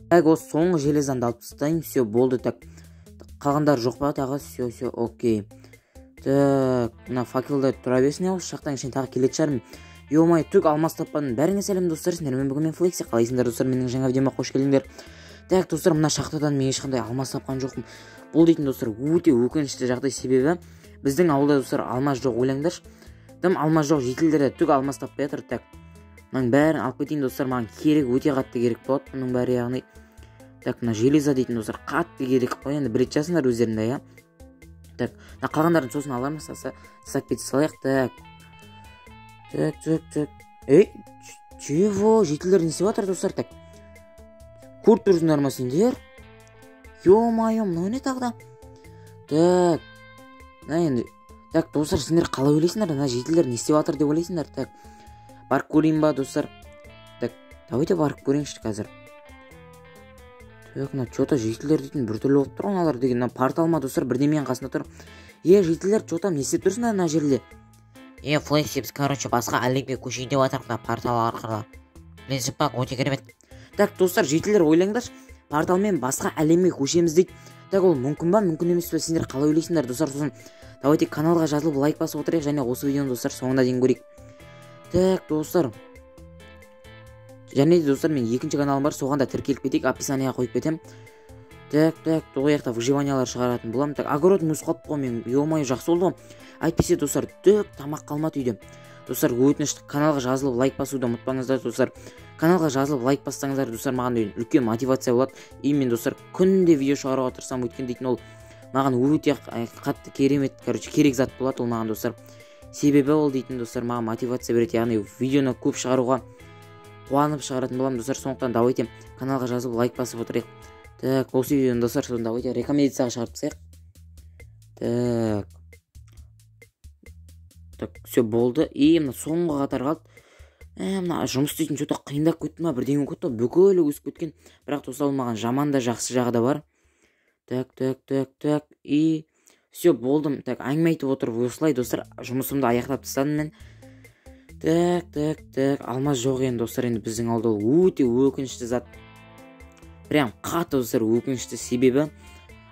Так, осы соңғы железаны алып тастайын. Все, болды. Так, қалғандары жоқ па тағы? Все, все, окей. Так, мына факелдар тұра берсін, осы шақтан ішіне тағы келетін шығармын. Ё-моё, түк алмаз таппадым. Бәріңе сәлем, достар, сендермен бүгін мен, Флекси. Қалайсыңдар, достар? Менің жаңа видеома қош келдіңдер. Так, достар, мына шахтадан мен ешқандай алмаз тапқан жоқпын. Бұл дейтін, достар, өте өкінішті жағдай, себебі біздің ауылда, достар, алмаз жоқ, ойлаңдаршы. Дым алмаз жоқ, жительдер түк алмаз таппай жатыр. Так, мынаның бәрін алып кетейін, достар, маған керек, өте қатты керек болады бұның бәрі, яғни. Так, мына железо дейтін, достар, қатты керек қой, енді білетін шығарсыңдар өздерің де, иә. Так, мына қалғандарын сосын аламыз, тастап кете салайық. Так, так, так, так. Ей, чего? Жительдер не істеп жатыр, достар? Так, көріп тұрсыңдар ма сендер? Ё-моё, мынау не тағы да? Так, мына енді. Так, достар, сендер қалай ойлайсыңдар, мына жительдер не істеп жатыр деп ойлайсыңдар? Так, барып көрейін ба, достар? Так, давайте барып көрейінші қазір. Так, мына че-то жительдер дейтін біртүрлі болып тұр ғой мыналар деген. Мына портал ма, достар, бірдеменің қасында тұр. Е, жительдер, че там, не істеп тұрсыңдар мына жерде? Е, Флекси, біз, короче, басқа әлемге көшейін деп жатырмық мына портал арқылы. Білесің ба, өте керемет. Так, достар, жительдер, ойлаңдаршы, порталмен басқа әлемге көшеміз дейді. Так, ол мүмкін ба, мүмкін емес пе, сендер қалай ойлайсыңдар, достар? Сосын давайте каналға жазылып, лайк басып отырайық және осы видеоны, достар, соңына дейін көрейік. Так, достар, және де, достар, мен екінші каналым бар, соған да тіркеліп кетейік, описанияға қойып кетемін. Так, так, ол жақта выживаниялар шығаратын боламын. Так, огородым өсіп қалыпты ғой менің. Ё-моё, жақсы болды ғой, әйтпесе, достар, түк тамақ қалмады үйде. Достар, өтініш, каналға жазылып, лайк басуды ұмытпаңыздар. Достар, каналға жазылып, лайк бассаңыздар, достар, маған үлкен мотивация болады, и мен, достар, күнде видео шығаруға тырысамын, өйткені дейтін ол маған өте қатты керемет, короче, керек зат болады ол маған, достар. Себебі ол дейтін, достар, маған мотивация береді, яғни видеоны көп шығаруға қуанып шығаратын боламын, достар. Сондықтан давайте каналға жазылып, лайк басып отырайық. Так, осы видеоны, достар, сосын давайте рекомендацияға шығарып тастайық. Так, так, все, болды. И мына соңғы қатар қалды. Мына жұмыс істейтін че-то қиындап кетті ма, бірдеңе болып кетті ғой, бүкілі өсіп кеткен. Бірақ, достар, ол маған жаман да, жақсы жағы да бар. Так, так, так, так, и все, болдым. Так, әңгіме айтып отырып, осылай, достар, жұмысымды аяқтап тастадым мен. Так, так, так, алмаз жоқ енді, достар, енді біздің ауылда. Ол өте өкінішті зат, прям қатты, достар, өкінішті. Себебі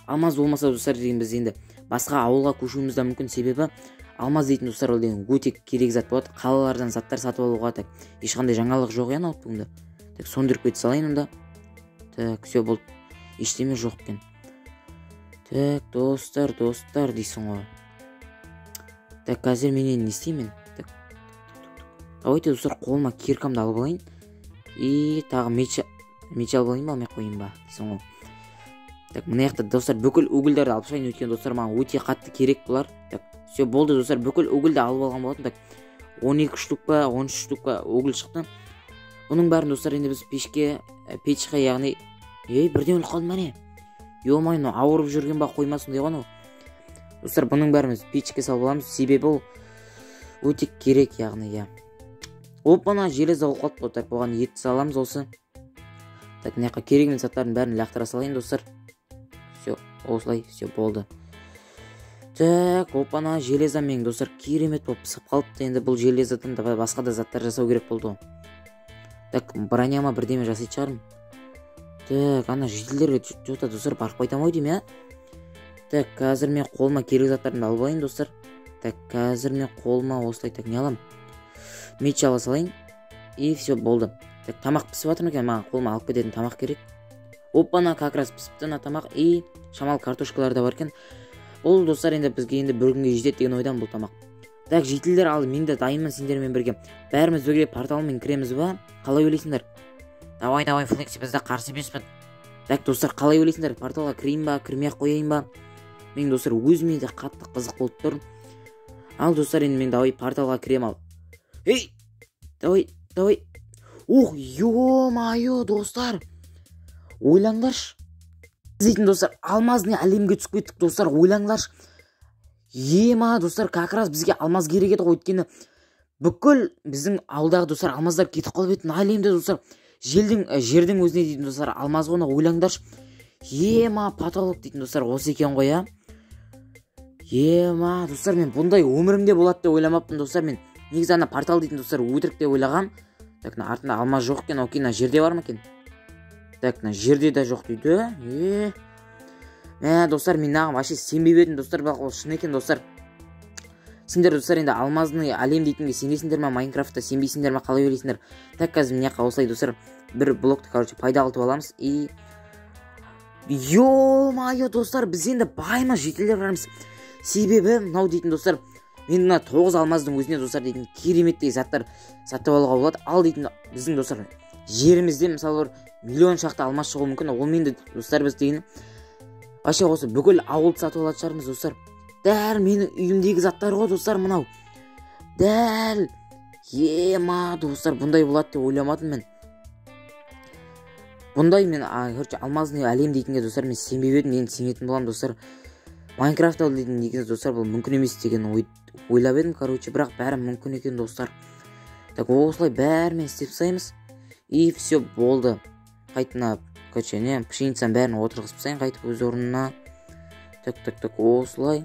алмаз болмаса, достар, деген біз енді басқа ауылға көшуіміз де мүмкін, себебі алмаз дейтін, достар, ол деген өте керек зат болады қалалардан заттар сатып алуға. Так, ешқандай жаңалық жоқ, иә, ноутбугымда. Так, сөндіріп кете салайын онда. Так, все, болды, ештеме жоқ екен. Так, достар, достар дейсің ғой. Так, қазір мен енді не істеймін? Так, давайте, достар, қолыма киркамды алып алайын и тағы меч алып алайын ба, алмай ақ қояйын ба дейсің ғой. Так, мына жақта, достар, бүкіл угольдерді алып шығайын, өйткені, достар, маған өте қатты керек бұлар. Так, все, болды, достар, бүкіл угольді алып алған болатын. Так, 12 штук па, 13 штук па уголь шықты. Бұның бәрін, достар, енді біз пешке, печқа, яғни. Ей, бірден өліп қалдым, әне. Ё-моё, мынау ауырып жүрген ба, қойма, сондай ғой анау. Достар, бұның бәрін біз печке салып аламыз, себебі ол өте керек, яғни, иә. Опа, ана железо болып қалыпты ғой. Так, оған етті саламыз осы. Так, мына жаққа керек емес заттардың бәрін лақтыра салайын, достар. Все, осылай, все, болды. Так, опа, ана железо менің, достар, керемет болып пысып қалыпты. Енді бұл железодан да басқа да заттар жасау керек болды ғой. Так, броня ма, бірдеме жасайтын шығармын. Так, ана жительдерге че-то, достар, барып қайтамын ау деймін, иә. Так, қазір мен қолыма керек заттарымды алып алайын, достар. Так, қазір мен қолыма осылай, так, не аламын? Меч ала салайын, и все, болды. Так, тамақ пісіп жатыр ма екен? Маған қолыма алып кететін тамақ керек. Опа, как раз пісіпті мына тамақ, и шамалы картошкалар да бар екен. Бұл, достар, енді бізге енді бір күнге жетеді деген ойдамын бұл тамақ. Так, жительдер, ал мен де дайынмын сендермен бірге. Бәріміз бірге порталмен кіреміз ба, қалай ойлайсыңдар? Давай, давай, Флекси, біз де қарсы емеспін. Так, достар, қалай ойлайсыңдар, порталға кірейін ба, кірмей ақ қояйын ба? Мен, достар, өзіме де қатты қызық болып тұр. Ал, достар, енді мен давай порталға кіремін. Ал, ей, давай, давай. Ух, ё-моё, достар, ойлаңдаршы, дейтін, достар, алмазный әлемге түсіп кеттік, достар, ойлаңдаршы. Ема, достар, как раз бізге алмаз керек еді ғой, өйткені бүкіл біздің ауылдағы, достар, алмаздар кетіп қалып еді. Мына әлемде, достар, желдің, жердің өзіне дейтін, достар, алмаз ғой, ойлаңдаршы. Ема, потолок дейтін, достар, осы екен ғой, иә. Ема, достар, мен бұндай өмірімде болады деп ойламаппын, достар. Мен негізі ана портал дейтін, достар, өтірік деп ойлағам. Так, мына артында алмаз жоқ екен. Окей, мына жерде бар ма екен? Так, мына жерде де жоқ дейді. Мә, достар, мен мынаған вообще сенбей едім, достар, бірақ ол шын екен, достар. Сендер, достар, енді алмазный әлем дейтінге сенесіңдер ма, Майнкрафтта сенбейсіңдер ма, қалай ойлайсыңдар? Так, қазір мына жаққа осылай, достар, бір блокты, короче, пайда қылып аламыз. И ё-моё, достар, біз енді баймыз, жителдер бармыз. Себебі мынау дейтін, достар, мен мына 9 алмаздың өзіне, достар, дейтін кереметтей заттар сатып алуға болады. Ал дейтін біздің, достар, жерімізде мысалы бір миллион шақты алмаз шығуы мүмкін. Онымен де, достар, біз деген вообще осы бүкіл ауылды сатып алатын шығармыз, достар. Дәл менің үйімдегі заттар ғой, достар, мынау. Дәл ема, достар, бұндай болады деп ойламадым мен. Бұндай мен, короче, алмазный әлем дейтінге, достар, мен сенбеп едім, енді сенетін боламын, достар. Майнкрафтта дейтін негізі, достар, бұл мүмкін емес деген ойлап едім, короче, бірақ бәрі мүмкін екен, достар. Так, осылай бәрімен істеп тастаймыз. И все болды. Қайтына, короче, не, пшеницаның бәрін отырғызып тастайын қайтып өз орнына. Так, так, так, осылай.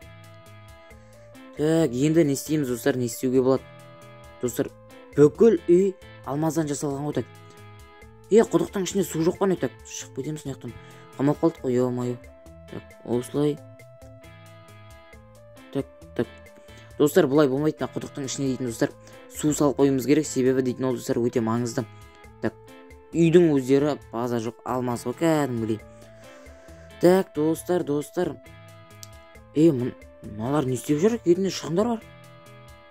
Так, енді не істейміз, достар, не істеуге болады? Достар, бүкіл үй алмаздан жасалған ғой, так. Құдықтың ішінде су жоқ па не? Так, шығып кетеміз мына жақтан. Қамалып қалдық қой, ё-моё. Так, осылай. Так, так. Достар, бұлай болмайды, мына құдықтың ішіне дейтін, достар, су салып қоюымыз керек, себебі дейтін ол, достар, өте маңызды. Так, үйдің өздері база жоқ, алмаз ғой кәдімгідей. Так, достар, достар. Мыналар не істеп жүр? Кетінде шығындар бар.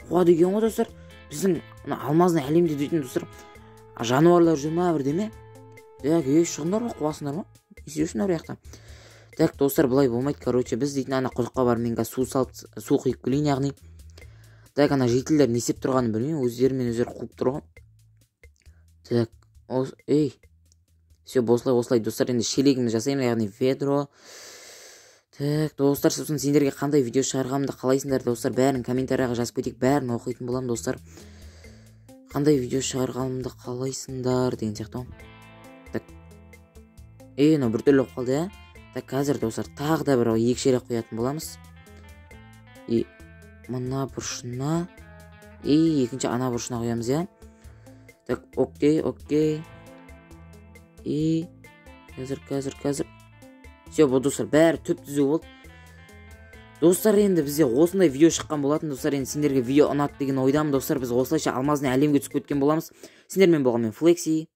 Қуады екен ғой, достар. Біздің мына алмазный әлемде дейтін, достар, жануарлар жүр ма бірдеме? Так, шығындар бар, қуасыңдар ма? Не істеп жүрсіңдер бұл жақта? Так, достар, бұлай болмайды, короче, біз дейтін ана құдыққа барып мен қазір су салып, су құйып келейін, яғни. Так, ана жителдер не істеп тұрғанын білмеймін, өздерімен өздері қуып тұр ғой. Так, ей. Все, осылай, осылай, достар, енді шелегімді жасаймын, яғни ведро. Так, достар, сосын сендерге қандай видео шығарғанымды қалайсыңдар, достар, бәрін комментарияға жазып кетейік, бәрін оқитын боламын, достар. Қандай видео шығарғанымды қалайсыңдар деген сияқты ғой. Так. Мынау біртүрлі болып қалды, ә? Так, қазір, достар, тағы да бір екі шелек құятын боламыз. И мына бұрышына, и екінші ана бұрышына құямыз, иә? Так, окей, окей. И қазір, қазір, қазір. Все, бұл, достар, бәрі түп түзу болды. Достар, енді бізде осындай видео шыққан болатын, достар, енді сендерге видео ұнады деген ойдамын, достар. Біз осылайша алмазный әлемге түсіп кеткен боламыз. Сендермен болған мен Флекси.